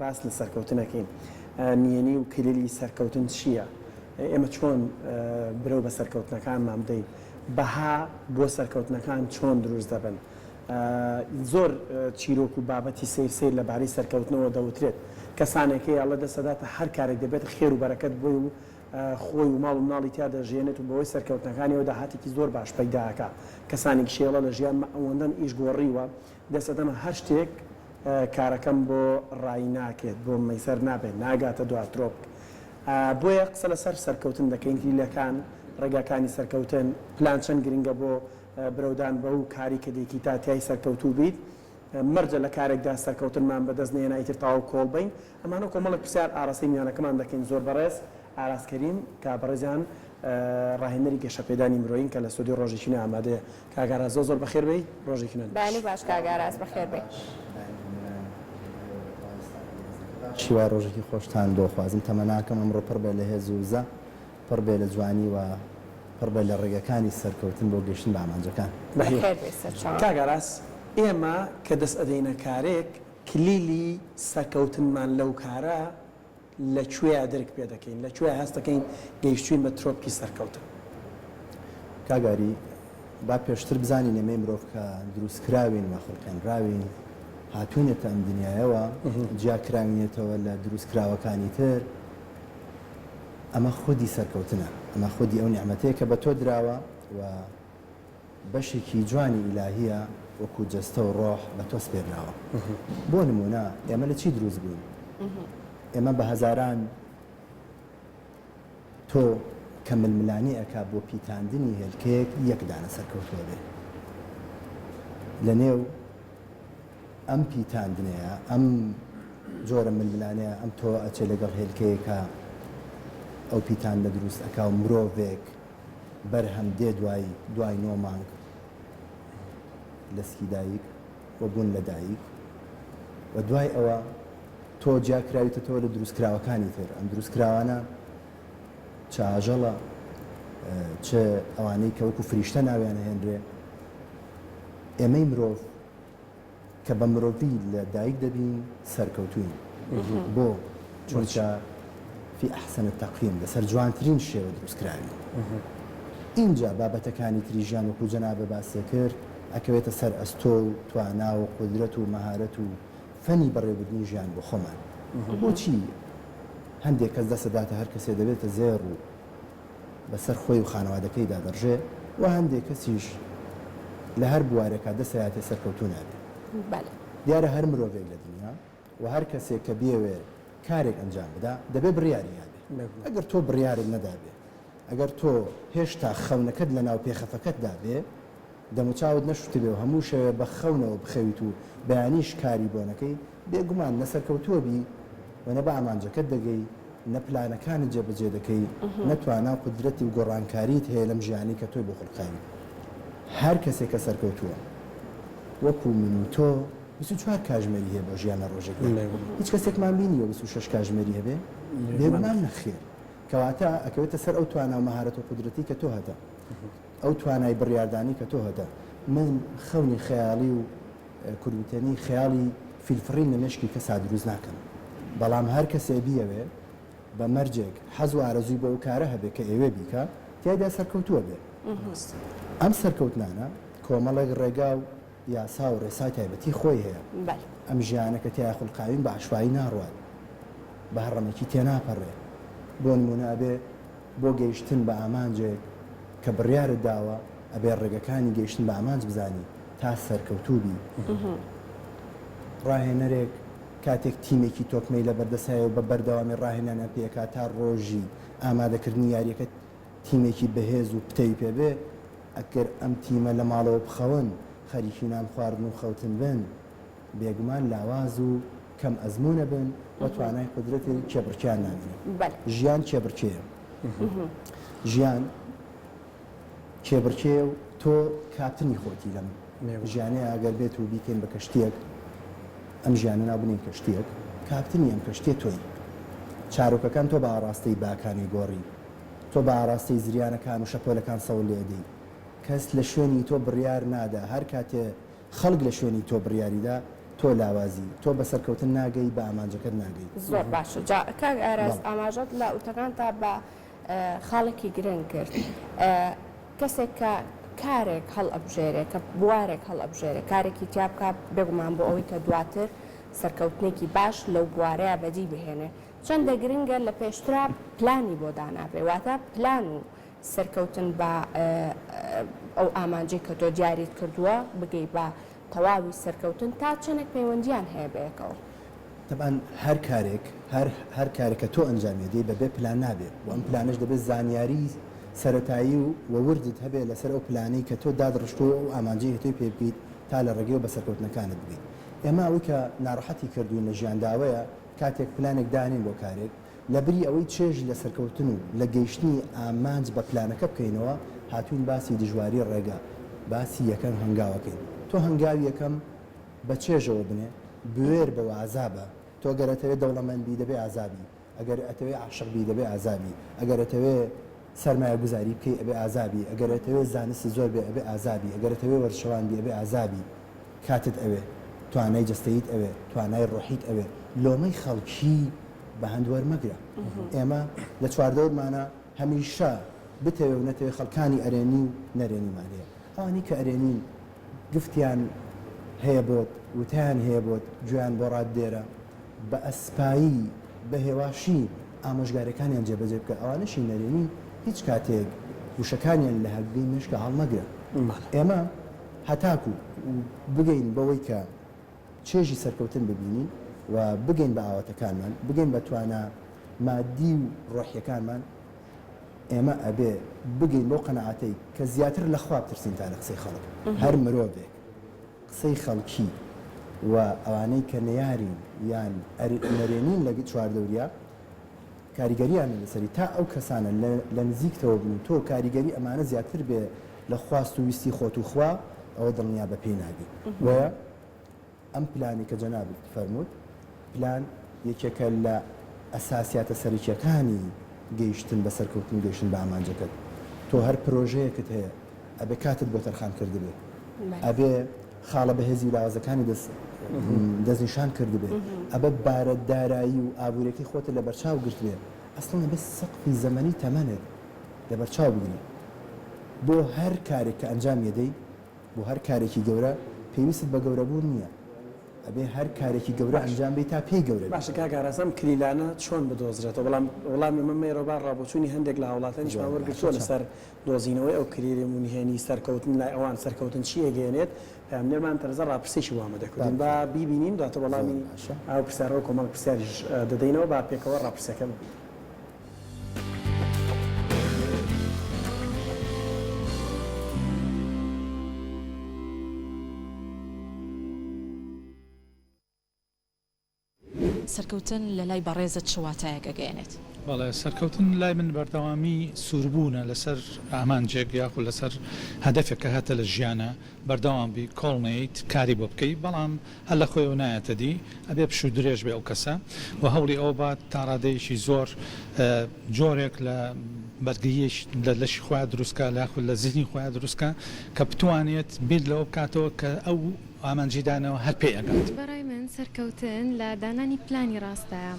باس لە سەرکەوتن ئەکەین. نهێنی و کلیلی سەرکەوتن چییە؟ ئێمە چۆن برەو بە سەرکەوتنەکانمان بدەین؟ بەها بۆ سەرکەوتنەکان چۆن دروست دەبن؟ زۆر چیرۆک و بابەتی سەیر سەیر لە بارەی سەرکەوتنەوە دەوترێت. کەسانێک هەیە ئەڵێ دەست ئەداتە هەر کارێک دەبێت خێر و بەرەکەت بۆی و خۆی و ماڵ و مناڵی تیا دەژیێنێت و بەهۆی سەرکەوتنەکانیەوە داهاتێکی زۆر باش پەیدا ئەکا. کەسانێکیش هەیە ئەڵێ لە ژیانما ئەوەندەم ئیش گۆڕیوە دەست ئەدەمە هەر شتێک کارەکەم بۆ ڕایی ناکرێت، بۆم مەیسەر نابێت، ناگاتە دوا ترۆپک. بۆیە قسە لەسەر سەرکەوتن دەکەین، کلیلەکان، ڕێگاکانی سەرکەوتن، پلان چەند گرنگە بۆ برەودان بەو کاری کە دەیکەی تا تیای سەرکەوتوو بیت، مەرجە لە کارێکدا سەرکەوتنمان بەدەست نەهێنا ئیتر تەواو کۆڵ بەین، ئەمانە کۆمەڵێک پرسیار ئاراستەی میوانەکەمان دەکەین زۆر بەڕێز ئاراس کەریم کە بەڕێزیان ڕاهێنەری گەشەپێدانی مرۆیین کە لە ستۆدیۆی ڕۆژێکی نوێ ئامادەیە. کاک ئاراس زۆر زۆر بەخێر بێی ڕۆژێکی نوێت باش. بەیانی باش کاک ئاراس بەخێر بێی. هیوای ڕۆژێکی خۆشتان بۆ خوازم تەمەناکەم ئەمڕۆ پڕ بێ لە هێز و وزە پڕ بێ لە جوانی و پڕ بێ لە ڕێگەکانی سەرکەوتن بۆ گەیشتن بە ئامانجەکان. بەخێر بێی سەرچاوە. کاک ئاراس ئێمە کە دەست ئەدەینە کارێک کلیلی سەرکەوتنمان لەو کارە لە کوێیا درک پێ دەکەین؟ لە کوێیا هەست دەکەین گەیشتووین بە ترۆپکی سەرکەوتن؟ کاک ئاری، با پێشتر بزانین ئێمەی مرۆڤ کە دروستکراوین و خوڵقێنراوین، هاتووینەتە ئەم دنیایەوە، جیا کراوینەتەوە لە دروستکراوەکانی تر، ئەمە خودی سەرکەوتنە، ئەمە خودی ئەو نیعمەتەیە کە بە تۆ دراوە و بەشێکی جوانی ئیلاهییە وەکو جەستە و ڕۆح بە تۆ سپێردراوە. بۆ نموونە ئێمە لە چی دروست بووین؟ ئێمە بە هەزاران تۆ کە ململانێ ئەکا بۆ پیتاندنی هێلکەیەک یەک دانە سەرکەوتووە بێ لە نێو ئەم پیتاندنەیە ئەم جۆرە ململانێیە ئەم تۆوە ئەچێ لەگەڵ هێلکەیەکا ئەو پیتاندنە دروست ئەکا و مرۆڤێک بەرهەم دێ دوای دوای نۆ مانگ لە سکی دایک و بوون لە دایک و دوای ئەوە تۆ جیا کراویتەتەوە لە دروستکراوەکانی تر ئەم دروستکراوانە چ ئاژەڵە چ ئەوانەی کە وەکو فریشتە ناویان ئەهێنرێ ئێمەی مرۆڤ کە بە مرۆڤی لە دایک دەبین سەرکەوتووین بۆ؟ چونکە فی احسن تقویم لەسەر جوانترین شێوە دروست کراوین ئینجا بابەتەکانی تری ژیان وەکو جەنابت باست کرد ئەکەوێتە سەر ئەستۆ و توانا و قودرەت و مەهارەت و فەنی بەڕێوبردنی ژیان بۆ خۆمان بۆچی هەندێک کەس دەست ئەداتە هەر کەسێ دەبێتە زێڕ و بەسەر خۆی و خانەوادەکەیدا دەڕژێ و هەندێ کەسیش لە هەر بوارێکا دەسەیاتێ سەرکەوتوو نابێ. بەلێ. دیارە هەر مرۆڤێک لە دنیا و هەر کەسێک کە بیەوێ کارێک ئەنجام بدا دەبێ بڕیاری هەبێ. ئەگەر تۆ بڕیارت نەدابێ، ئەگەر تۆ هێشتا خەونەکەت لە ناو پێخەفەکەتدا بێ، دەموچاوت نەشوتبێ و هەموو شەوێ بە خەونەوە بخەویت و بەیانیش کاری بۆ نەکەی، بێگومان نە سەرکەوتووە بی و نە بە ئامانجەکەت دەگەی، نە پلانەکانت جێبەجێ دەکەی، نە توانا و قودرەتی و گۆڕانکاریت هەیە لەم ژیانەی کە تۆی بۆ خوڵقاوی. هەر کەسێک کە سەرکەوتووە وەکو من و تۆ 24 کاژمێری هەیە بۆ ژیان لە ڕۆژێکدا. هیچ کەسێکمان بینیوە 26 کاژمێری هەبێ؟ بێگومان نەخێر. کەواتە ئەکەوێتە سەر ئەو توانا و مەهارەت و قودرەتەی کە تۆ هەتە. ئەو توانای بڕیاردانەی کە تۆ هەتە. من خەونی خەیاڵی و کوردوتەنی خەیاڵی فیلفڕین لە مێشکی کەسا دروست ناکەم. بەڵام هەر کەسێ بیەوێ بە مەرجێک حەز و ئارەزووی بۆ ئەو کارە هەبێ کە ئەیەوێ بیکا، تیایدا سەرکەوتووە بێ. ئەم سەرکەوتنانە کۆمەڵێک ڕێگا و یاسا و ڕێسای تایبەتی خۆی هەیە. ئەم ژیانە کە تیایا خولقاوین بە عەشوایی ناڕوات، بە هەڕەمەکی تێناپەڕێ. بۆ نموونە ئەبێ بۆ گەیشتن بە ئامانجێک کە بڕیارت داوە، ئەبێ ڕێگەکانی گەیشتن بە ئامانج بزانی تا سەرکەوتوو بی. ڕاهێنەرێک کاتێک تیمێکی تۆکمەی لەبەردەست هەیە و بە بەردەوامی ڕاهێنانیان پێ ئەکات تا ڕۆژی ئامادەکردنی یارییەکە تیمێکی بەهێز و پتەوی پێ بێ، ئەگەر ئەم تیمە لە ماڵەوە بخەون، خەریکی نان خواردن و خەوتن بن، بێگومان لاواز و کەم ئەزموون ئەبن و توانای قودرەتی کێبڕکێیان نامێنێ. ژیان کێبڕکێیە. ژیان کێبڕکێیە و تۆ کاپتنی خۆتی لەم ژیانەیا ئەگەر بێت و بیکەین بە کەشتییەک، ئەم ژیانە ناو بنێین کەشتییەک، کاپتنی ئەم کەشتییە تۆی. چارۆکەکان تۆ بە ئاڕاستەی باکانی گۆڕی، تۆ بە ئاڕاستەی زریانەکان و شەپۆلەکان سەوڵ لێ ئەدەی. کەس لە شوێنی تۆ بڕیار نادا، هەر کاتێ خەڵک لە شوێنی تۆ بڕیاری دا. تۆ لاوازی، تۆ بە سەرکەوتن ناگەی، بە ئامانجەکەت ناگەی. زۆر باشە جا کاک ئاراس بەڵێ. ئاماژەت لە وتەکانتا بە خاڵێکی گرنگ کرد کەسێک کە کارێک هەڵئەبژێرێ کە بوارێک هەڵئەبژێرێ کارێکی تیا بکا بێگومان بۆ ئەوەی کە دواتر سەرکەوتنێکی باش لەو بوارەیا بەدی بهێنێ چەندە گرنگە لە پێشترا پلانی بۆ دانابێ واتە پلان و سەرکەوتن بە ئەو ئامانجەی کە تۆ دیاریت کردووە بگەی بە تەواوی سەرکەوتن تا چەنێک پەیوەندیان هەیە بەیەکەوە؟ تەبعەن هەر کارێک هەر هەر کارێک کە تۆ ئەنجامی ئەدەی بەبێ پلان نابێ و ئەم پلانەش دەبێ زانیاری سەرەتایی و و وردت هەبێ لەسەر ئەو پلانەی کە تۆ داتڕشتووە و ئەو ئامانجەی کە تۆی پێ بگەیت تا لە ڕێگەیەوە بە سەرکەوتنەکانت بگەیت ئێمە ئەوەی کە ناڕەحەتی کردووین لە ژیاندا ئەوەیە کاتێک پلانێک دانێین بۆ کارێک لەبری ئەوەی چێژ لە سەرکەوتن و لە گەیشتنی ئامانج بە پلانەکە بکەینەوە، هاتووین باسی دژواری ڕێگە، باسی یەکەم هەنگاو ئەکەین. تۆ هەنگاوی یەکەم بە چێژەوە بنێ، بوێر بە و ئازا بە. تۆ گەر ئەتەوێ دەوڵەمەند بی دەبێ ئازا بی، ئەگەر ئەتەوێ عاشق بی دەبێ ئازا بی، ئەگەر ئەتەوێ سەرمایەگوزاری بکەی ئەبێ ئازا بی، ئەگەر ئەتەوێ زانستت زۆر بێ ئەبێ ئازا بی، ئەگەر ئەتەوێ وەرزشەوان بی ئەبێ ئازا بی. کاتت ئەوێ، توانای جەستەییت ئەوێ، توانای ڕۆحیت ئەوێ، لۆمەی خەڵکی بە هەند وەرمەگرە. ئێمە لە چواردەورمانا هەمیشە بتەوێ و نەتەوێ خەڵکانی ئەرێنی و نەرێنیمان هەیە. ئەوانەی کە ئەرێنین گفتیان هەیە بۆت، وتەیان هەیە بۆت، گوێیان بۆ ڕابدێرە، بە ئەسپایی، بە هێواشی ئامۆژگاریەکانیان جێبەجێ بکە، ئەوانەشی نەرێنین هیچ کاتێک وشەکانیان لە هەگبەی مێشکا هەڵمەگرە. ئێمە هەتاکو بگەین بەوەی کە چێژی سەرکەوتن ببینین و بگەین بە ئاواتەکانمان، بگەین بە توانا مادی و ڕۆحیەکانمان، ئێمە ئەبێ بگەین بەو قەناعەتەی کە زیاتر لە خوا بترسین تا لە قسەی خەڵک. هەر مرۆڤێک قسەی خەڵکی و ئەوانەی کە نەیارین یان نەرێنین لە چواردەوریا، کاریگەرییان لەسەری تا ئەو کەسانە لە نزیکتەوە بن و تۆ کاریگەری ئەمانە زیاتر بێ لە خواست و ویستی خۆت و خوا ئەوە دڵنیابە پێی ناگەی بۆیە ئەم پلانەی کە جەنابت فەرمووت پلان یەکێکە لە ئەساسیاتە سەرەکیەکانی گەیشتن بە سەرکەوتن و گەیشتن بە ئامانجەکەت تۆ هەر پرۆژەیەکت هەیە ئەبێ کاتت بۆ تەرخان کردبێ ئەبێ خاڵە بەهێزی و لاوازەکانی دەست دەستنیشان کردبێ ئەبێ بارە دارایی و ئابووریەکەی خۆتت لەبەرچاو گرتبێ ئەسڵەن ئەبێ سەقفی زەمەنی تەمەنت لەبەرچاو بگری بۆ هەر کارێک کە ئەنجامی ئەدەی بۆ هەر کارێکی گەورە پێویستت بە گەورەبوون نییە ئەبێ هەر کارێکی گەورە باشە ئەنجام بەی تا پێی گەورە بی. باشە کاک ئاراس ئەم کلیلانە چۆن بدۆزرێتەوە بەڵام وەڵامی ئەمە مەیەرەوە با ڕابۆچوونی هەندێک لە هاوڵاتیانیشمان زۆر باشە وەرگرتووە چاک. لەسەر دۆزینەوەی ئەو کلیل و نهێنی سەرکەوتن لای ئەوان سەرکەوتن چی ئەگەیەنێت پەیامنێرمان تەرزە ڕاپرسیەکی بۆ ئامادە کردوین با باشە بیبینین دواتر زۆر وەڵامی باشە. ئەو پرسیارە و کۆمەڵێک پرسیاریش دەدەینەوە با پێکەوە ڕاپرسیەکە ببینین. سەرکەوتن لە لای بەڕێزت چ واتایەک ئەگەیەنێت؟ بەڵێ، سەرکەوتن لای من بەردەوامی سووربوونە لەسەر ئامانجێک یاخود لەسەر هەدەفێک کە هەتە لە ژیانا، بەردەوام بی، کۆڵ نەیەیت، کاری بۆ بکەی، بەڵام هەر لە خۆیەوە نایەتە دی، ئەبێ پشوو درێژ بێ ئەو کەسە و هەوڵی ئەوە بات تا ڕادەیەکی زۆر جۆرێک لە بەرگریی لە لەشی خۆیا دروست کا یاخود لە زیهنی خۆیا دروست کا کە بتوانێت بیر لەوە بکاتەوە کە ئەو ئامانجی داناوە هەر پێی ئەگات. بەڕای من سەرکەوتن لە دانانی پلانی ڕاستایە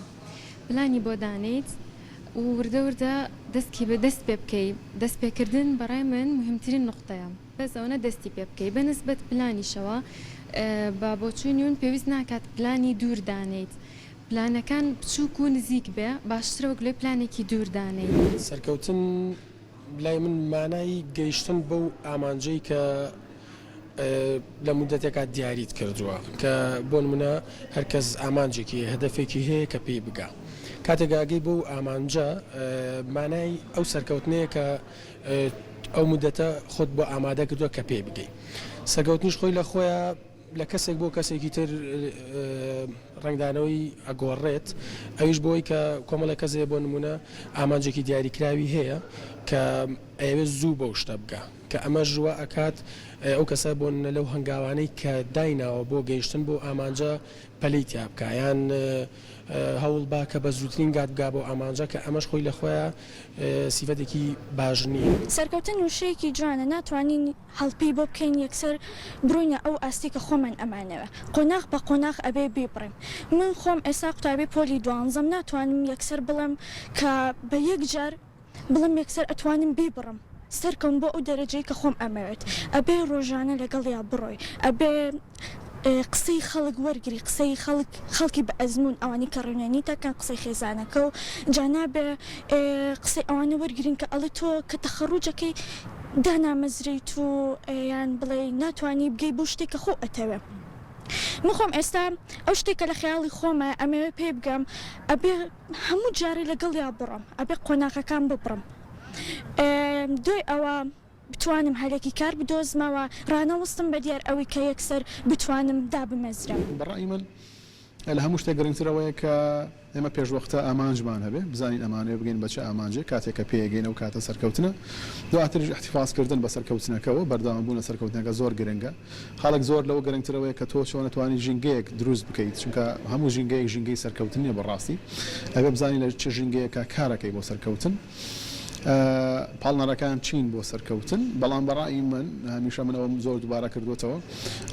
پلانی بۆ دانێیت و وردە وردە دەستکی بە دەست پێ بکەی دەست پێکردن بەڕای من موهیمترین نوقتەیە بەس ئەوەنە دەستی پێ بکەی بە نسبەت پلانیشەوە بە بۆچوونی من پێویست ناکات پلانی دوور دانێیت پلانەکان بچووک و نزیک بێ باشترە وەک لەوەی پلانێکی دوور دانێیت. سەرکەوتن لای من مانای گەیشتن بەو ئامانجەی کە لە مودەتێکا دیاریت کردووە کە بۆ نمونە هەر کەس ئامانجێکی هەیە هەدەفێکی هەیە کە پێی بگا کاتێک ئاگەی بەو ئامانجە مانای ئەو سەرکەوتنەیە کە ئەو مودەتە خۆت بۆ ئامادە کردووە کە پێی بگەی سەرکەوتنیش خۆی لە خۆیان لە کەسێک بۆ کەسێکی تر ڕەنگدانەوەی ئەگۆڕێت ئەویش بۆی کە کۆمەڵێک کەس هەیە بۆ نمونە ئامانجێکی دیاریکراوی هەیە کە ئەیەوێت زوو بەو شتە بگا کە ئەمەش وا ئەکات ئەو کەسە بۆ نمونە لەو هەنگاوانەی کە دایناوە بۆ گەیشتن بۆ ئامانجە پەلەی تیا بکا یان. هەوڵ با کە بە زووترین گات بگا بەو ئامانجە کە ئەمەش خۆی لە خۆیا سیفەتێکی باش نییە. سەرکەوتن وشەیەکی جوانە ناتوانین هەڵپەی بۆ بکەین یەکسەر بڕۆینە ئەو ئاستەی کە خۆمان ئەمانەوێ قۆناغ بە قۆناغ ئەبێ بیبڕین من خۆم ئێستا قوتابی پۆلی دوانزەم ناتوانم یەکسەر بڵێم کە بە یەک جار بڵێم یەکسەر ئەتوانم بیبڕم سەرکەوم بۆ ئەو دەرەجەی کە خۆم ئەمەوێت ئەبێ ڕۆژانە لەگەڵیا بڕۆی ئەبێ قسەی خەڵک وەرگری قسەی خەڵک خەڵکی بە ئەزموون ئەوانەی کە ڕێنوێنیت ئەکەن قسەی خێزانەکە و جا نابێ قسەی ئەوانە وەرگرین کە ئەڵێ تۆ کە تەخەڕوجەکەی دانامەزرێیت و یان بڵێی ناتوانی بگەی بەو شتێک کە خۆو ئەتەوێ من خۆم ئێستا ئەو شتێک کە لە خەیاڵی خۆمە ئەمەوێ پێی بگەم ئەبێ هەموو جارێ لەگەڵیا بڕۆم ئەبێ قۆناغەکان ببڕم دوای ئەوە بتوانم هەلێکی کار بدۆزمەوە، ڕانەوەستم بەدیار ئەوەی کە یەکسەر بتوانم دابمەزرێم. بە ڕەئی من لە هەموو شتێک گرنگتر ئەوەیە کە ئێمە پێشوەختە ئامانجمان هەبێ، بزانین ئەمانەوێ بگەین بە چ ئامانجێک، کاتێک کە پێیەگەین ئەو کاتە سەرکەوتنە. دواتریش ئیحتیفاز کردن بە سەرکەوتنەکەوە، بەردەوام بوون لە سەرکەوتنەکە زۆر گرنگە. خاڵێک زۆر لەوە گرنگتر ئەوەیە کە تۆ چۆن ئەتوانی ژینگەیەک دروست بکەیت، چونکە هەموو ژینگەیەک ژینگەی سەرکەوتن نییە بە ڕاستی. ئەبێ بزانی لە چ ژینگەیەکا کارەکەی بۆ سەرکەوتن. پاڵنەرەکان چین بۆ سەرکەوتن، بەڵام بە ڕای من هەمیشە من ئەوەم زۆر دووبارە کردووەتەوە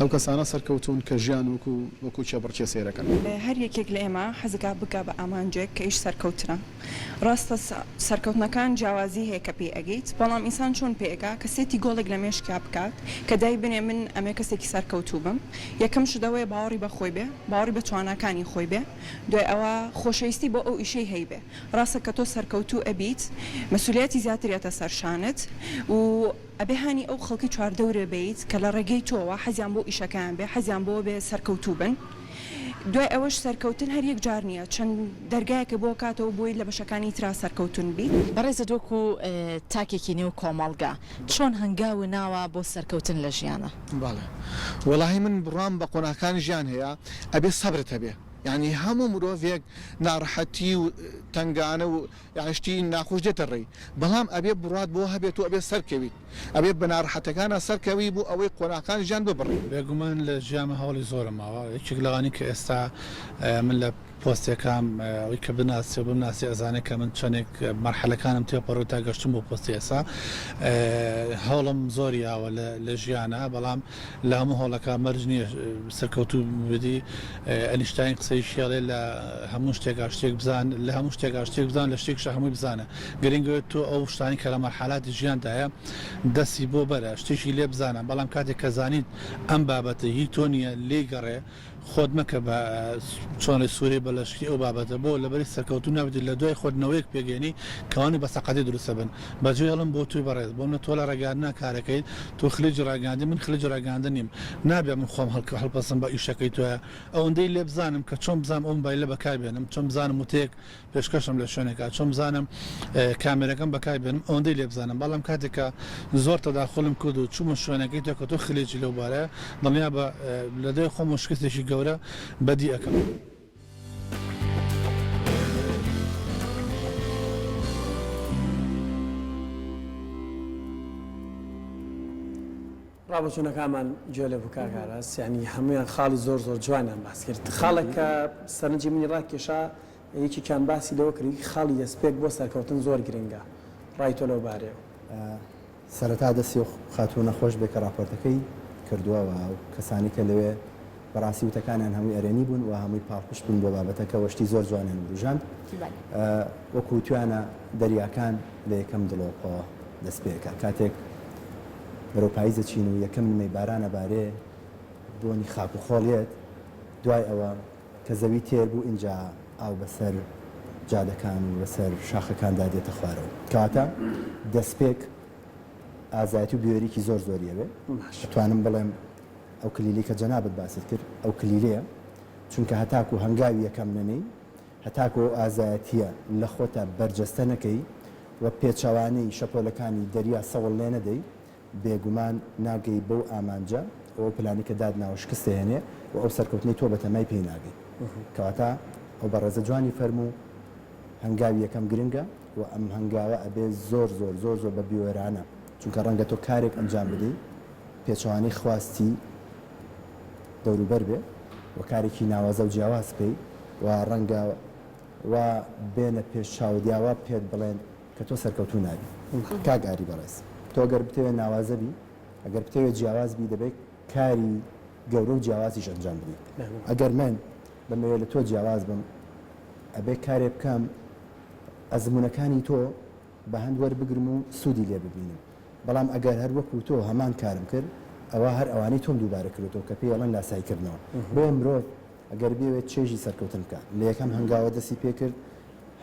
ئەو کەسانە سەرکەوتوون کە ژیان وەکو وەکو کێبڕکێ سەیرەکەن. هەر یەکێک لە ئێمە حەزەکا بگا بە ئامانجێک کە ئیش سەرکەوتنە. ڕاستە سەرکەوتنەکان جیاوازی هەیە کە پێی ئەگەیت، بەڵام ئینسان چۆن پێی ئەگا کە set ی goal ێک لە مێشکیا بکات کە دایبنێ من ئەمێ کەسێکی سەرکەوتوو بم. یەکەم شت ئەوەیە باوەڕی بە خۆی بێ، باوەڕی بە تواناکانی خۆی بێ، دوای ئەوە خۆشەویستی بۆ ئەو ئیشەی هەیبێ. ڕاستە کە تۆ سەرکەوتوو ئەبیت مەسولیاتی زیاتر یەتە سەر شانت و ئەبێ هانی ئەو خەڵکی چواردەورە بەیت کە لە ڕێگەی تۆوە حەزیان بۆ ئیشەکەیان بێ حەزیان بۆوە بێ سەرکەوتوو بن دوای ئەوەش سەرکەوتن هەر یەک جار نیە چەند دەرگایەکە بۆ کاتەوە بۆی لە بەشەکانی ترا سەرکەوتون بیت. بەڕێزت وەکو تاکێکی نێو کۆمەڵگا چۆن هەنگاوو ناوە بۆ سەرکەوتن لە ژیانا؟ بەڵێ وەڵاهی من بڕوام بە قۆناغەکانی ژیان هەیە ئەبێ سەبرت هەبێ یانی هەموو مرۆڤێک ناڕەحەتی و تەنگانە و یانی شتی ناخۆش دێتە ڕێی بەڵام ئەبێ بڕوات بۆ هەبێت و ئەبێ سەرکەویت ئەبێ بە ناڕەحەتەکانا سەرکەوی بۆ ئەوەی قۆناغەکانی ژیان ببڕی. بێگومان لە ژیانما هەوڵی زۆرم ماوە یەکێک لەوانەی کە ئێستا من لە پۆستێکام ئەوەی کە بناسی و بمناسی ئەزانێ کە من چەندێک مەرحەلەکانم تێپەڕی تا گەشتم بۆ پۆستی ئێستا هەوڵم زۆر یاوە لە ژیانە بەڵام لە هەموو هەوڵەکە مەرج نییە سەرکەوتوو ببی ئەنیشتاین قسەیشی ئەڵێ لە هەموو شتێکا شتێک بزان لە هەموو شتێکا شتێک بزان لە شتێکشا هەمووی بزانە گرنگ ئەوەیە تۆ ئەو شتانەی کە لە مەرحەلاتی ژیاندایە دەستی بۆ بەرە شتێکی لێ بزانە بەڵام کاتێک کە زانیت ئەم بابەتە هی تۆ نییە لێی گەڕێ خۆت مەکە بە چۆنە سورەی بە لەشکری ئەو بابەتە بۆ لەبەری سەرکەوتوو نابیت لە دوای خۆت نەوەیەک پێگەیەنی کەوانی بە سەقەتی دروستە بن بەجێ هێڵم بۆ توی بەڕێز بۆ منە تۆ لە ڕاگەیاندنا کارەکەیت تۆ خلیجی ڕاگەیاندن من خلیجی ڕاگەیاندن نیم نابێ من خۆم هەڵ هەڵپەسم بە ئیشەکەی تۆیە ئەوەندەی لێ بزانم کە چۆن بزانم ئەو مۆبایلە بەکار بێنم چۆن بزانم وتەیەک پێشکەشم لە شوێنێکا چۆن بزانم کامێرەکەم بەکار بێنم ئەوەندەی لێ بزانم بەڵام کاتێک کە زۆر تەداخولم کرد و چوومە شوێنەکەی تۆ کە تۆ خلێکی لەو بارەیە دڵنیا بە لە دوای خۆم و شکستێکی گەورە بەدی ئەکەم. ڕابۆچوونەکانمان گوێ لێ بوو کاک ئاراس یانی هەموویان خاڵی زۆر زۆر جوانیان باس کرد خاڵێک کە سەرنجی منی ڕاکێشا یەکێکیان باسی لەوە کرد خاڵی دەستپێک بۆ سەرکەوتن زۆر گرنگە ڕای تۆ لەو بارەیەوە. سەرەتا دەستی ئەو خاتوونە خۆش بێ کە ڕاپۆرتەکەی کردووە و ئەو کەسانەی کە لەوێ بەڕاستی وتەکانیان هەمووی ئەرێنی بوون و هەمووی پاڵپشت بوون بۆ بابەتەکە و شتی زۆر جوانیان وروژاند. وەکو وتویانە دەریاکان لە یەکەم دڵۆپەوە دەست پێ ئەکا کاتێک بەرەو پاییز ئەچین و یەکەم نمەی باران ئەبارێ بۆنی خاک و خۆڵ یەت دوای ئەوە کە زەوی تێر بوو ئینجا ئاو بەسەر جادەکان و بەسەر شاخەکاندا دێتە خوارەوە کەواتە دەستپێک ئازایەتی و بوێریکی زۆر زۆری ئەوێ ئەتوانم بڵێم ئەو کلیلی کە جەنابت باست کرد ئەو کلیلەیە چونکە هەتاکو هەنگاوی یەکەم نەنێی هەتاکو ئەو ئازایەتیە لە خۆتا بەرجەستە نەکەی و پێچەوانەی شەپۆلەکانی دەریا سەوڵ لێنەدەی بێگومان ناگەی بەو ئامانجە و ئەو پلانەی کە داتناوە شکست دەهێنێ و ئەو سەرکەوتنەی تۆ بەتەمای پێی ناگەی. کەواتە ئەو بەڕێزە جوانی فەرموو هەنگاوی یەکەم گرنگە و ئەم هەنگاوە ئەبێ زۆر زۆر زۆر زۆر بە بوێرانە چونکە ڕەنگە تۆ کارێک ئەنجام بدەی پێچەوانەی خواستی دەوروبەر بێ و کارێکی ناوازە و جیاواز بکەی و ڕەنگە. وا بێنە پێش چاوت یا وا پێت بڵێن کە تۆ سەرکەوتوو نابی. کاک ئاری بەڕێز تۆ گەر بتەوێ ناوازە بی، ئەگەر بتەوێ جیاواز بی دەبێ کاری گەورە و جیاوازیش ئەنجام بدەی. ئەگەر من بمەوێ لە تۆ جیاواز بم ئەبێ کارێ بکەم ئەزموونەکانی تۆ بە هەند وەربگرم و سوودی لێ ببینم. بەڵام ئەگەر هەر وەکو تۆ هەمان کارم کرد ئەوا هەر ئەوانەی تۆم دووبارە کردۆتەوە کە پێی ئەڵێن لاساییکردنەوە. بۆیە مرۆڤ ئەگەر بیەوێت چێژی سەرکەوتن بکات لە یەکەم هەنگاوە دەستی پێکرد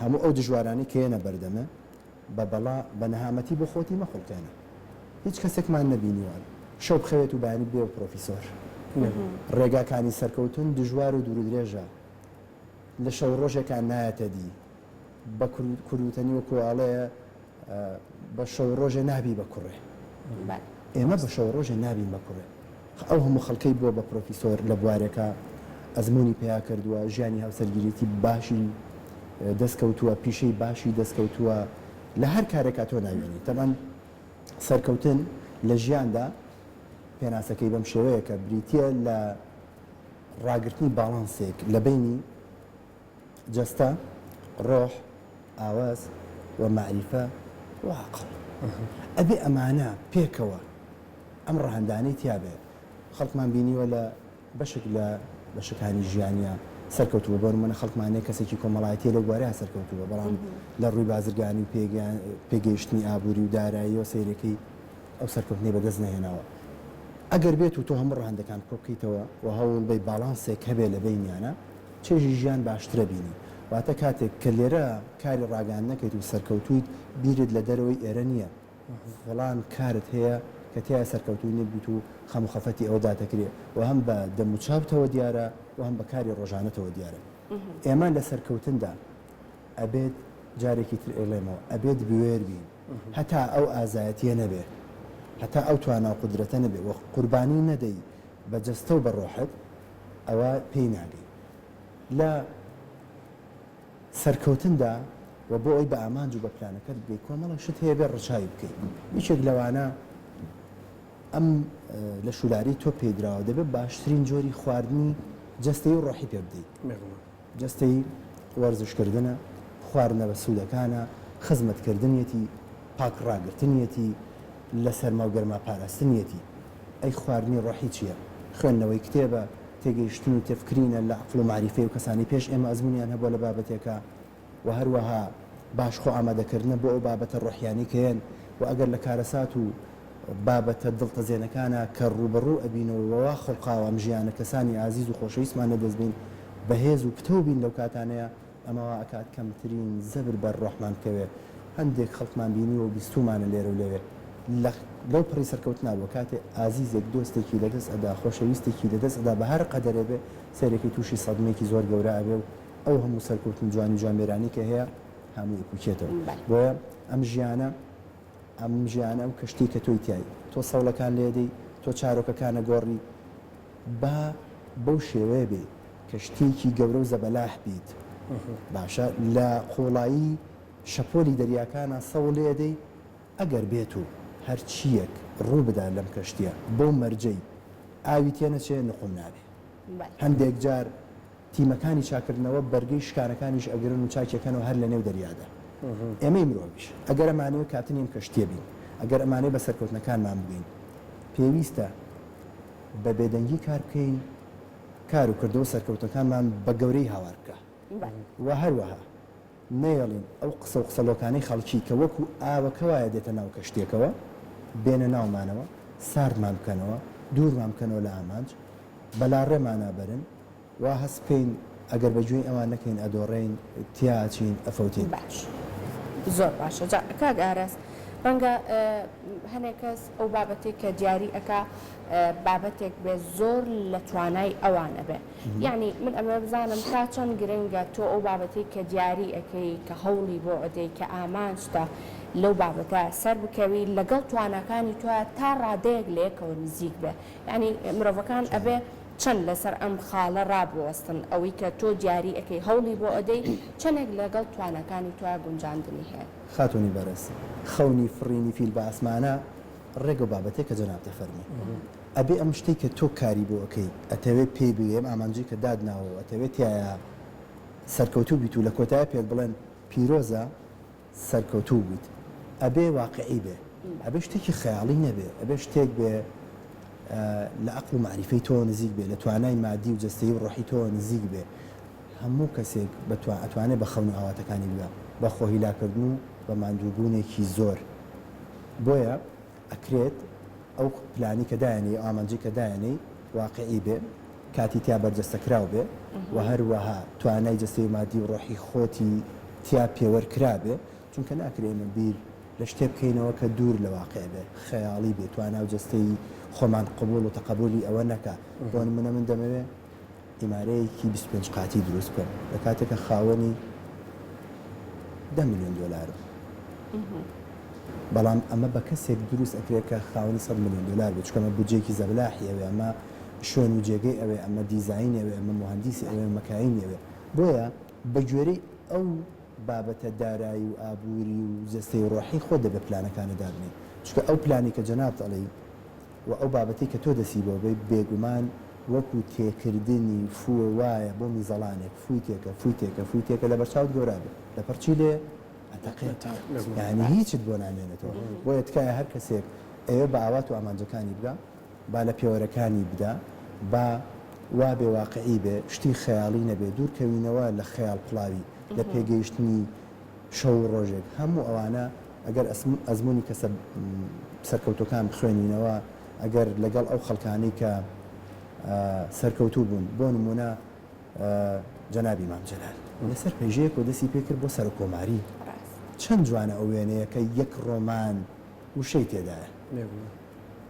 هەموو ئەو دژوارانەی کە یەنە بەردەمێ بە بەڵا بە نەهامەتی بۆ خۆتی مەخوڵقێنە. هیچ کەسێکمان نەبینیوە شەو بخەوێت و بەیانی ببێ بە پرۆفیسۆر. ڕێگاکانی سەرکەوتن دژوار و دوورودرێژە. لە شەو ڕۆژێکا نایەتە دی. بە کوردوتەنی وەکو ئەڵێ بە شەو ڕۆژێ نابی بە کوڕێ. ئێمە بە شەو ڕۆژێ نابین بە کوڕێ. ئەو هەموو خەڵکەی بووە بە پرۆفیسۆر لە بوارێکا ئەزموونی پەیا کردووە، ژیانی هاوسەرگیریی باشی دەست کەوتووە، پیشەی باشی دەست کەوتووە، لە هەر کارێکا تۆ ناوێنی. تەبعەن سەرکەوتن لە ژیاندا پێناسەکەی بەم شێوەیە کە بریتییە لە ڕاگرتنی باڵانسێک لە بەینی جەستە، ڕۆح، ئاوەز و مەعریفە و عەقڵ. ئەبێ ئەمانە پێکەوە ئەم ڕەهەندانەی تیا بێ. خەڵکمان بینیوە لە بەشێک لە بەشەکانی ژیانیا سەرکەوتووە، بۆ نموونە خەڵکمان هەیە کەسێکی کۆمەڵایەتییە لەو بوارەیا سەرکەوتووە، بەڵام لە ڕووی بازرگانی و پێگەیشتنی ئابووری و داراییەوە سەیرەکەی ئەو سەرکەوتنەی بەدەست نەهێناوە. ئەگەر بێت و تۆ هەموو ڕەهەندەکان کۆبکەیتەوە و هەوڵبەی باڵانسێک هەبێ لە بەینیانا، چێژی ژیان باشترە بینی. واتە کاتێک کە لێرە کاری ڕاگەیاندن ئەکەیت و سەرکەوتوویت بیرت لە دەرەوەی ئێرە نییە. فڵان کارت هەیە کە تیایا سەرکەوتوو نەبیت و خەم و خەفەتی ئەوە داتەکرێ و هەم بە دەم و چاوتەوە دیارە و هەم بە کاری ڕۆژانەتەوە دیارە. ئێمە لە سەرکەوتندا ئەبێت جارێکی تر ئەیڵێمەوە ئەبێت بوێر بین. هەتا ئەو ئازایەتییە نەبێ، هەتا ئەو توانا و قودرەتە نەبێ و قوربانی نەدەی بە جەستە و بە ڕۆحت، ئەوە پێی ناگەی. لە سەرکەوتندا و بۆ ئەوەی بە ئامانج و بە پلانەکەت بگەی، کۆمەڵێک شت هەیە بێ ڕەچاوی بکەی. یەکێک لەوانە ئەم لەشولارەی تۆ پێی دراوە، دەبێت باشترین جۆری خواردنی جەستەیی و ڕۆحی پێ بدەی. جەستەیی وەرزشکردنە، خواردنە بەسوودەکانە، خزمەتکردنیەتی، پاک ڕاگرتنیەتی، لە سەرما و گەرما پاراستنیەتی. ئەی خواردنی ڕۆحی چییە؟ خوێندنەوەی کتێبە، تێگەیشتن و تێفکرینە لە عەقڵ و مەعریفەی ئەو کەسانەی پێش ئێمە ئەزموونیان هەبووە لە بابەتێکا و هەروەها باش خۆ ئامادەکردنە بۆ ئەو بابەتە ڕۆحیانەی کە یەن و ئەگەر لە کارەسات و بابەتە دڵتەزێنەکانا کە ڕووبەڕوو ئەبینەوە و وا خوڵقاوە ئەم ژیانە کەسانی ئازیز و خۆشەویستمان لەدەست بەین بەهێز و پتەو بین لەو کاتانەیا ئەمە وا ئەکات کەمترین زەبر بەر ڕۆحمان بکەوێ. هەندێک خەڵکمان بینیوە و بیستوومانە لێرە و لەوێ لە لەو پەڕی سەرکەوتنا بووە کاتێ ئازیزێک دۆستێکی لە دەست ئەدا خۆشەویستێکی لە دەست ئەدا بە هەر قەدەرێ بێ سەیرەکەی تووشی سەدمەیەکی زۆر گەورە ئەبێ و ئەو هەموو سەرکەوتن و جوانی و جوامێرانەی کە هەیە هەمووی ئەپووکێتەوە. بۆیە ئەم ژیانە ئەم ژیانە ئەم کەشتیەی کە تۆی تیای تۆ سەوڵەکان لێدەی تۆ چارۆکەکان ئەگۆڕی با بەو شێوەیە بێی کە شتێکی گەورە و زەبەلاح بیت باشە لە قوڵایی شەپۆلی دەریاکانا سەوڵ لێدەی ئەگەر بێت و هەرچییەک ڕوو بدا لەم کەشتیە بەو مەرجەی ئاوی تێنەچێ نقوم نابێ هەندێک جار تیمەکانی چاکردنەوە بەرگەی شکانەکانیش ئەگرن و چاکیەکەنەوە هەر لەنێو دەریادا. ئێمەی مرۆڤیش ئەگەر ئەمانەوێ کاپتنی ئەم کەشتیە بین، ئەگەر ئەمانەوێ بە سەرکەوتنەکانمان بگەین، پێویستە بە بێدەنگی کار بکەین، کار و کردەوە و سەرکەوتنەکانمان بە گەورەی هاوار بکا و هەروەها نەیەڵین ئەو قسە و قسەڵۆکانەی خەڵکی کە وەکو ئاوەکە وایە دێتە ناو کەشتیەکەوە بێنە ناومانەوە، ساردمان بکەنەوە، دوورمان بکەنەوە لە ئامانج، بەلاڕێمانا بەرن. وا هەست بکەین ئەگەر بە گوێی ئەوان نەکەین ئەدۆڕێین، تیا ئەچین، ئەفەوتین. باش زۆر باشە جا کاک ئاراس ڕەنگە هەنێ کەس ئەو بابەتەی کە دیاری ئەکا بابەتێک بێ زۆر لە توانای ئەوان ئەبێ یعنی من ئەمەوێ بزانم تا چەند گرنگە تۆ ئەو بابەتەی کە دیاری ئەکەی کە هەوڵی بۆ ئەدەی کە ئامانجتە لەو بابەتە سەر بکەوی لەگەڵ تواناکانی تۆ تا ڕادەیەک لە یەکەوە نزیک بێ یعنی مرۆڤەکان ئەبێ چەند لەسەر ئەم خاڵە ڕابوەستن، ئەوەی کە تۆ دیاری ئەکەی هەوڵی بۆ ئەدەی چەنێک لەگەڵ تواناکانی تۆیا گونجاندنی هەیە؟ خاتوونی بەڕێز، خەونی فڕینی فیل بە ئاسمانا ڕێک ئەو بابەتەیە کە جەنابت ئەفەرمووی. ئەبێ ئەم شتەی کە تۆ کاری بۆ ئەکەی، ئەتەوێ پێی بگەی، ئەم ئامانجەی کە داتناوە و ئەتەوێ تیایا. سەرکەوتوو بیت و لە کۆتایە پێت بڵێن پیرۆزە سەرکەوتوو بوویت ئەبێ واقعی بێ ئەبێ شتێکی خەیاڵی نەبێ ئەبێ شتێک بێ لە ئەقڵ و مەعریفەی تۆوە نزیک بێ لە توانای مادی و جەستەیی و ڕۆحی تۆوە نزیک بێ هەموو کەسێک ئەتوانێ بە خەون و ئاواتەکانی بگا بە خۆهیلاکردن و بە ماندووبوونێکی زۆر بۆیە ئەکرێت ئەو پلانەی کە دایەنێی ئەو ئامانجەی کە دایەنێی واقیعی بێ، کاتی تیا بەرجەستەکراو بێ و هەروەها توانای جەستەی و مادی و ڕۆحی خۆتی تیا پێوەر کرابێ، چونکە ناکرێ ئێمە بیر لە شتێ بکەینەوە کە دوور لە واقیع بێ، خەیاڵی بێ، توانا و جەستەی خۆمان قبوڵ و تەقەبولی ئەوە نەکا. بۆ نموونە من دەمەوێ عیمارەیەکی 25 قاتی دروست بکەم لە کاتێکا خاوەنی دە ملیۆن دۆلارم بەڵام ئەمە بە کەسێک دروست ئەکرێت کە خاوەنی 100 ملیۆن دۆلار بێت چونکە ئەمە بودجەیەکی زەبەلاحی ئەوێ ئەمە شوێن و جێگەی ئەوێ ئەمە دیزاینی ئەوێ ئەمە موهەندیسی ئەوێ مەکاینی ئەوێ بۆیە بە گوێرەی ئەو بابەتە دارایی و ئابووری و جەستەی و ڕۆحی خۆت دەبێت پلانەکانت دابنێی چونکە ئەو پلانەی کە جەنابت ئەڵێی وە ئەو بابەتەی کە تۆ دەستی بۆ بەی بێگومان وەکو تێکردنی فوو وایە بۆ میزەڵانێک فووی تێکە فووی تێکە فووی تێکە لەبەرچاوت گەورە بێ لەپڕ چی لێ ئەتەقێ یانی هیچت بۆ نامێنێتەوە بۆیە تکایە هەر کەسێک ئەیەوێ بە ئاوات و ئامانجەکانی بگا با لە پێوەرەکانی بدا با وا بێ واقعی بێ شتی خەیاڵی نەبێ دوور کەوینەوە لە خەیاڵ پڵاوی لە پێگەیشتنی شەو و ڕۆژێک هەموو ئەوانە ئەگەر ئەزموونی کەسە سەرکەوتووەکان بخوێنینەوە، ئەگەر لەگەڵ ئەو خەڵکانەی کە سەرکەوتوو بوون، بۆ نموونە جەنابی مام جەلال لەسەر پەیژەیەکەوە دەستی پێ کرد بۆ سەرۆککۆماری، چەند جوانە ئەو وێنەیە کە یەک ڕۆمان وشەی تێدایە،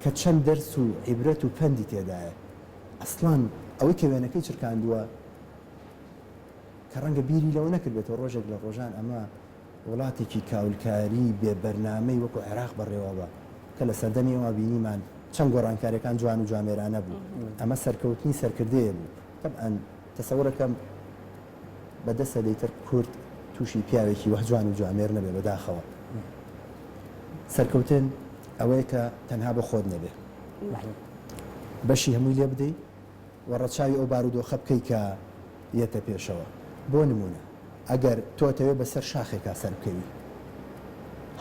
کە چەند دەرس و عیبرەت و پەندی تێدایە، ئەسڵەن ئەوەی کە وێنەکەی چرکاندووە کە ڕەنگە بیری لەوە نەکردبێتەوە ڕۆژێک لە ڕۆژان ئەمە وڵاتێکی کاولکاری بێ بەرنامەی وەکو عێراق بەڕێوەبا، کە لە سەردەمی ئێمە بینیمان چەند گۆڕانکاریەکان جوان و جوامێرانە بوو، ئەمە سەرکەوتنی سەرکردەیە بوو، تەبعەن تەسەورەکەم بە دە سەدەی تر کورد توشی پیاوێکی وەه جوان و جوامێر نەبێ بەداخەوە. سەرکەوتن ئەوەیە کە تەنها بۆ خۆت نەبێ بەشی هەمووی لێ بدەی، و ڕەچاوی ئەو بارودۆخە بکەی کە یەتە پێشەوە. بۆ نموونە ئەگەر تۆ ئەتەوێ بەسەر شاخێکا سەربکەوی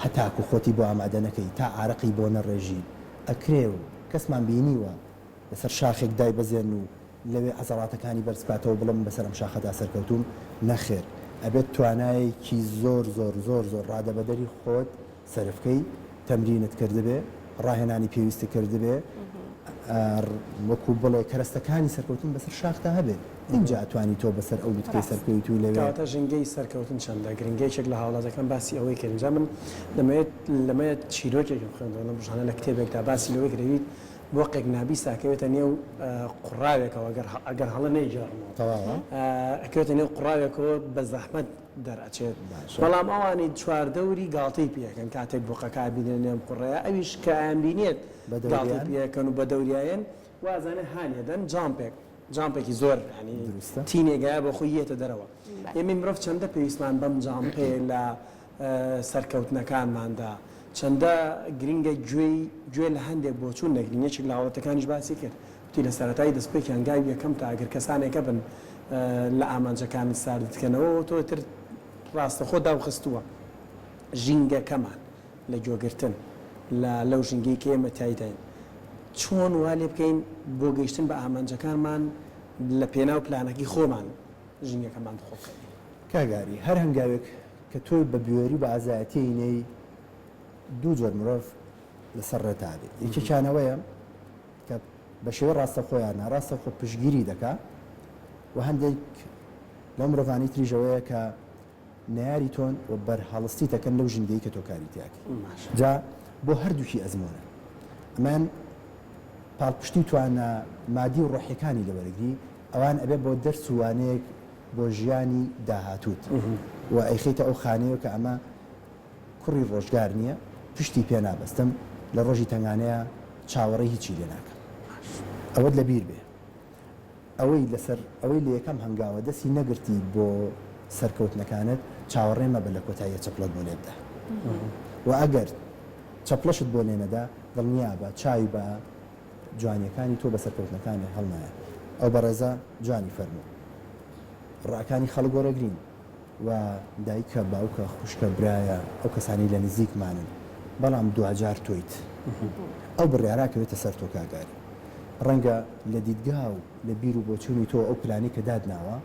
هەتاکو خۆتی بۆ ئامادە نەکەی تا عارەقی بۆ نەڕێژی ئەکرێ و کەسمان بینیوە لەسەر شاخێک دایبەزێن و لەوێ عەزەڵاتەکانی بەرز بکاتەوە بڵێ من بەسەر ئەم شاخەدا سەرکەوتووم نەخێر ئەبێت توانایەکی زۆر زۆر زۆر زۆر ڕادەبەدەری خۆت سەرفکەی، تەمرینت کردبێ، ڕاهێنانی پێویستت کردبێ، وەکو بڵێ کەرەستەکانی سەرکەوتن بەسەر شاخدا هەبێ، ئینجا ئەتوانی تۆ بەسەر ئەو لوتکەی سەرکەویت و لەوێ. کەواتە ژینگەی سەرکەوتن چەندە گرنگە، یەکێک لە هاوڵاتیەکان باسی ئەوەی کرد، جا من دەمەوێت لەمە چیرۆکێکم خوێندەوە لەم ڕۆژانە لە کتێبێکدا باسی لەوەی کرد ئەوی بۆقێک نابیست ئەکەوێتە نێو قوڕاوێکەوە ئەگەر هەڵە نەیگێڕمەوە تەواوە ئەکەوێتە نێو قوڕاوێکەوە بە زەحمەت دەرئەچێت باشە. بەڵام ئەوانی چواردەوری گاڵتەی پێ ئەکەن کاتێک بۆقەکە ئەبیننە نێو ئەم قوڕەیە ئەویش کە ئەیانبینێت بە گاڵتەی دەوریان. پێ ئەکەن و بە دەوریایەن وا ئەزانێ هانی ئەدەن jump ێک jump ێکی زۆر یانی دروستە. تینێگایە بۆ خۆی یەتە دەرەوە ئێمەی مرۆڤ چەندە پێویستمان بەم jump ەیە لە سەرکەوتنەکانماندا چەندە گرنگە گوێی گوێ لە هەندێک بۆچوون نەگرین یەکێک لە هاوڵاتیەکانیش باسی کرد وتی لە سەرەتای دەستپێکی هەنگاوی یەکەم تا ئەگەر کەسانێک هەبن لە ئامانجەکانت ساردت کەنەوە تۆ ئیتر ڕاستەخۆ داوخستووە ژینگەکەمان لە گوێگرتن لە لەو ژینگەی کە ئێمە تیایداین چۆن وا لێ بکەین بۆ گەیشتن بە ئامانجەکانمان لە پێناو پلانەکەی خۆمان ژینگەکەمان بخوڵقێنین. کاک ئاری، هەر هەنگاوێک کە تۆی بە بوێری و بە ئازایەتیی نێی، دوو جۆر مرۆڤ لەسەر ڕێتا ئەبێ. یەکێکیان ئەوەیە کە بە شێوەی ڕاستەوخۆ یان ناڕاستەوخۆ پشتگیری دەکا و هەندێک لەو مرۆڤانەی تریش ئەوەیە کە نەیاری تۆن و بەرهەڵستیت ئەکەن لەو ژینگەی کە تۆ کاری تیا ئەکەی. جا بۆ هەردووکی ئەزموونە. ئەمەیان پاڵپشتی و توانا مادی و ڕۆحیەکانی لێ وەرەگری، ئەوان ئەبێ بۆ دەرس و وانەیەک بۆ ژیانی داهاتووت و ئەیخەیتە ئەو خانەیەوە کە ئەمە کوڕی ڕۆژگار نییە، پشتی پێ نابەستم، لە ڕۆژی تەنگانەیا چاوەڕێی هیچی لێ ناکەم. ئەوەت لە بیر بێ ئەوەی لەسەر ئەوەی لە یەکەم هەنگاوە دەستی نەگرتی بۆ سەرکەوتنەکانت، چاوەڕێ مەبە لە کۆتاییا چەپڵەت بۆ لێ بدا و ئەگەر چەپڵەشت بۆ لێ نەدا دڵنیابە چاوی بە جوانیەکانی تۆ بە سەرکەوتنەکانی هەڵنایە. ئەو بەڕێزە جوانی فەرموو. ڕاکانی خەڵک وەرەگرین و دایکە، باوکە، خوشکە، برایە، ئەو کەسانەی لە نزیکمانن، بەڵام دواجار تۆیت. ئەو بڕیارە ئەکەوێتە سەر تۆ کاک ئاری. ڕەنگە لە دیدگا و لە بیر و بۆچوونی تۆ ئەو پلانەی کە داتناوە،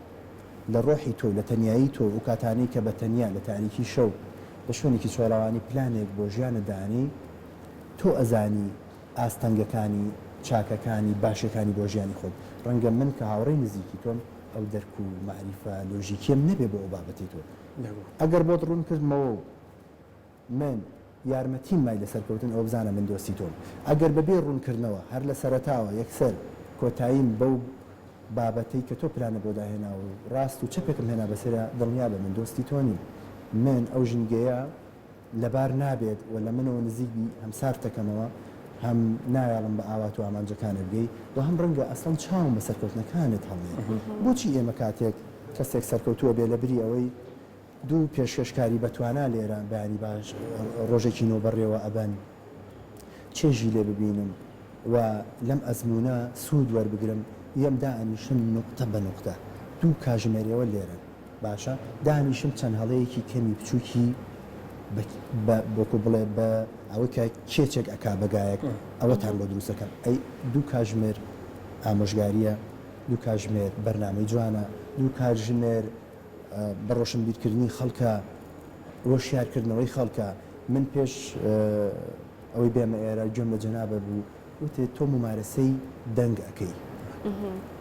لە ڕۆحی تۆ و لە تەنیایی تۆ و ئەو کاتانەی کە بە تەنیا لە تاریکی شەو لە شوێنێکی چۆڵەوانی پلانێک بۆ ژیانت دائەنێی، تۆ ئەزانی ئاستەنگەکانی، چاکەکانی، باشیەکانی بۆ ژیانی خۆت. ڕەنگە من کە هاوڕێی نزیکی تۆم ئەو دەرک و مەعریفە لۆژیکیەم نەبێ بۆ ئەو بابەتەی تۆ. ئەگەر بۆت ڕوون کردمەوە و من یارمەتیم مای لە سەرکەوتن ئەوە بزانە من دۆستی تۆم. ئەگەر بەبێ ڕوون کردنەوە هەر لە سەرەتاوە یەکسەر کۆتاییم بەو بابەتەی کە تۆ پلانت بۆ داهێنا و ڕاست و چەپێکم هێنا بەسەریا دڵنیابە من دۆستی تۆ نیم. من ئەو ژینگەیە لەبار نابێت و لە منەوە نزیک بی هەم ساردتەکەمەوە هەم نایەڵم بە ئاوات و ئامانجەکانت بگەی و هەم ڕەنگە ئەسڵەن چاوم بە سەرکەوتنەکانت هەڵنێ. بۆچی ئێمە کاتێک کەسێک سەرکەوتووە بێ لە بری ئەوەی دوو پێشکەشکاری بەتوانا لێرە بەیانی باش ڕۆژێکی نۆ بەڕێوە ئەبەن چێژی لێ ببینم و لەم ئەزموونە سوود وەربگرم یەم دائەنیشم نوقتە بە نوقتە دوو کاژمێر ئێوە لێرەن باشە دانیشم چەند هەڵەیەکی کەمی بچوکی بە بە وەکو بڵێ بە ئەوەی کە کێچێک ئەکا بە گایەک ئەوەتان بۆ دروست ئەکەم ئەی دوو کاژمێر ئامۆژگاریە دوو کاژمێر بەرنامەی جوانە دوو کاژمێر بە ڕۆشنبیرکردنی خەڵکە وەشیارکردنەوەی خەڵکە من پێش ئەوەی بێمە ئێرە گوێم لە جەنابە بوو وتێ تۆ ممارەسەی دەنگ ئەکەی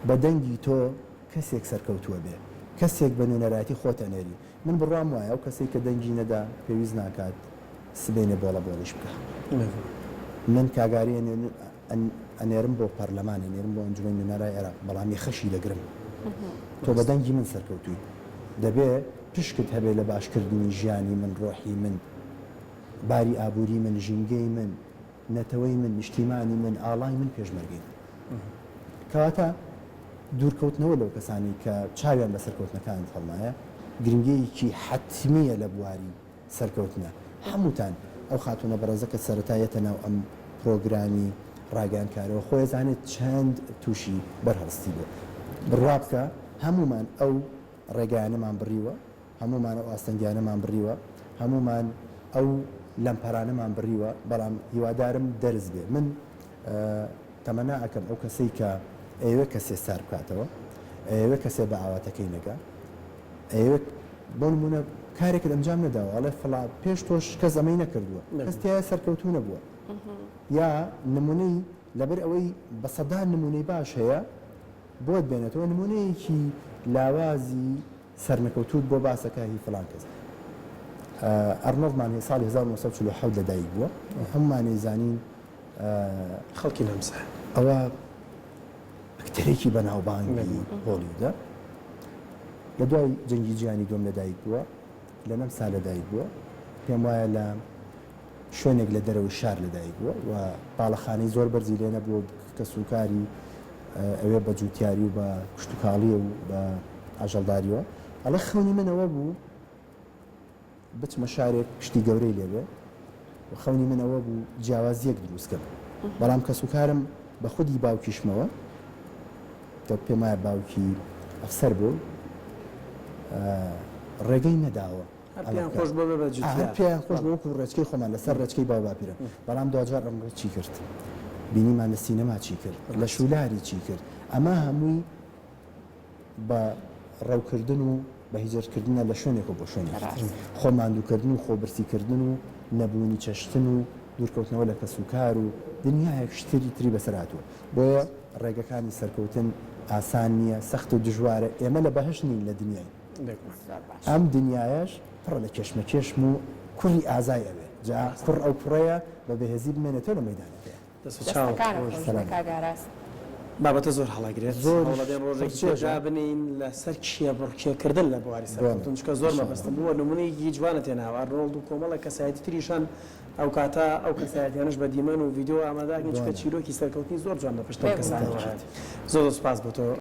بە دەنگی تۆ کەسێک سەرکەوتووە بێ کەسێک بە نوێنەرایەتی خۆت ئەنێری من بڕوام وایە ئەو کەسەی کە دەنگی نەدا پێویست ناکات سبەینێ بۆڵە بۆڵیش بکا من کاگاری ئەنێرم بۆ پەرلەمان ئەنێرم بۆ ئەنجومەنی نوێنەرای عێراق بەڵام یەخەشی دەگرم تۆ بە دەنگی من سەرکەوتووی دەبێ پشکت هەبێ لە باشکردنی ژیانی من ڕۆحی من باری ئابووری من ژینگەی من نەتەوەی من، نیشتیمانی من، ئاڵای من، پێشمەرگەی من. کەواتە دوورکەوتنەوە لەو کەسانەی کە چاویان بە سەرکەوتنەکانت هەڵنایە، گرنگییەکی حەتمییە لە بواری سەرکەوتنە. هەمووتان، ئەو خاتوونە بەڕێزە کە سەرەتا یەتە ناو ئەم پرۆگرامی ڕاگەیاندکارەوە خۆی ئەزانێت چەند تووشی بەرهەڵستی بووە. بڕوا بکە هەموومان ئەو ڕێگایانەمان بڕیوە، هەموومان ئەو ئاستەنگیانەمان بڕیوە، هەموومان ئەو لەمپەرانەمان بڕیوە، بەڵام هیوادارم دەرس بێ. من تەمەنا ئەکەم ئەو کەسەی کە ئەیەوێ کەسێ سار بکاتەوە، ئەیەوێ کەسێ بە ئاواتەکەی نەگا، ئەیەوێ بۆ نموونە کارێکت ئەنجام نەداوە، ئەڵێ فڵا پێش تۆش کەس ئەمەی نەکردووە، کەس تیایا سەرکەوتوو نەبووە. یا نموونەی لەبەر ئەوەی بە سەدان نموونەی باش هەیە بۆت بێنێتەوە، نموونەیەکی لاوازی سەرنەکەوتووت بۆ باسەکە هی فڵان کەس. ئەرنۆڵدمان هەیە ساڵی 1947 لە دایک بووە هەموومان ئەیزانین خەڵکی نەمسا. ئەوە ئەکتەرێکی بەناوبانگی هۆڵیودە لە دوای جەنگی جیهانی دووەم لە دایک بووە لە نەمسا لە دایک بووە پێم وایە لە شوێنێک لە دەرەوەی شار لەدایک بووە و باڵەخانەی زۆر بەرزی لێ نەبووە و کەسوکاری ئەوێ بە جووتیاری و بە کشتوکاڵییە و بە ئاژەڵدارییەوە. ئەڵێ خەونی من ئەوە بوو بچمە شارێک شتی گەورەی لێ بێ و خەونی من ئەوە بوو جیاوازییەک دروست کەم. بەڵام کەسوکارم بە خودی باوکیشمەوە کە پێم وایە باوکی ئەفسەر بوو ڕێگەی نەداوە هەر پێیان خۆش بووە بێ بە جوتیار. هەر پێیان خۆش بووە وەکو ڕێچکەی خۆمان لەسەر ڕێچکەی باو باپیران. بەڵام دواجار ئەمڕۆ چی کرد؟ بینیمان لە سینەما چی کرد، لە شولاری چی کرد. ئەمە هەمووی بە ڕەوکردن و بە هیجرەتکردنە لە شوێنێکەوە بۆ شوێنێکی تر. خۆ ماندووکردن و خۆ برسیکردن و نەبوونی چەشتن و دوورکەوتنەوە لە کەسوکار و دنیایەک شتری تری بەسەر هاتووە. بۆیە ڕێگەکانی سەرکەوتن ئاسان نییە، سەخت و دژوارە. ئێمە لە بەهەشت نین، لە دنیاین. ئەم دنیایەش پڕە لە کێشمەکێشم و کوڕی ئازای ئەوێ جا کوڕ ئەو کوڕەیە بە بەهێزی بمێنێتەوە لە مەیدانەکەیا. دەست و چاوت دەستەکانت خۆش خۆش بێت. بێ کاک ئاراس. بابەتە زۆر هەڵەگرێت زۆریش هەوڵەدەین پڕ ڕۆژێکی تر چێژە. دابنێین لەسەر کێبڕکێ کردن لە بواری بەڵێ سەرکەوتن چونکە زۆر ان شاء مەبەستم اللە. بووە نمونەیەکی جوانت هێناوە ئەرنۆڵد و کۆمەڵێک کەسایەتی تریش هەن ئەوکاتە ئەو کەسایەتیانەش بە دیمەن و ڤیدیۆ ئامادە ئەکەین چونکە بەڵێ. چیرۆکی سەرکەوتنی زۆر جوان لە پشت ئەو بێگومان. کەسانەوە هەیە تاکید. زۆر زۆر سوپاس بۆ تۆ.